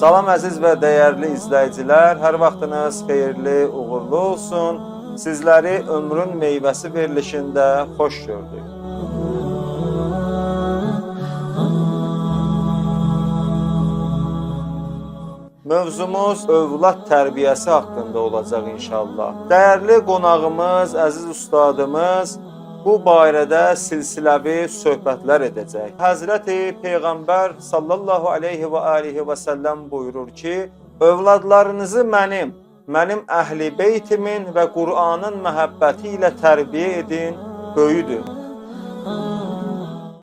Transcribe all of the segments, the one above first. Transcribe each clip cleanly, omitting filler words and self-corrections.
Salam əziz və dəyərli izləyicilər, hər vaxtınız xeyirli, uğurlu olsun. Sizləri Ömrün Meyvəsi verilişində xoş gördük. Mövzumuz övlad tərbiyəsi haqqında olacaq inşallah. Dəyərli qonağımız, əziz ustadımız bu barədə silsiləvi söhbətlər edəcək. Həzrəti Peyğəmbər sallallahu aleyhi və alihi və səlləm buyurur ki, övladlarınızı mənim əhli beytimin və Qur'anın məhəbbəti ilə tərbiyə edin, böyüdün.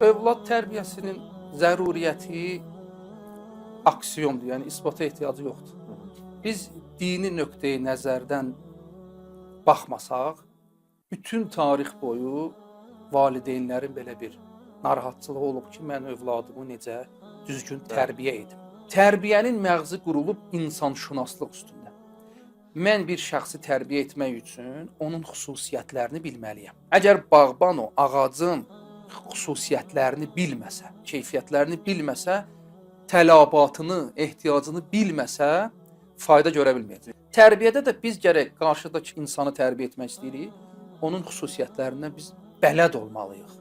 Övlad tərbiyəsinin zəruriyyəti aksiyondur, yəni isbata ehtiyacı yoxdur. Biz dini nöqteyi nəzərdən baxmasaq, bütün tarix boyu valideynlərin belə bir narahatçılığı olub ki, mən övladımı necə düzgün tərbiyə edim. Tərbiyənin məğzi qurulub insanşünaslıq üstündə. Mən bir şəxsi tərbiyə etmək üçün onun xüsusiyyətlərini bilməliyəm. Əgər bağban o ağacın xüsusiyyətlərini bilməsə, keyfiyyətlərini bilməsə, tələbatını, ehtiyacını bilməsə, fayda görə bilməyəcək. Tərbiyədə də biz gərək qarşıdakı insanı tərbiyə etmək istəyirik, onun xüsusiyyətlərindən biz bələd olmalıyıq.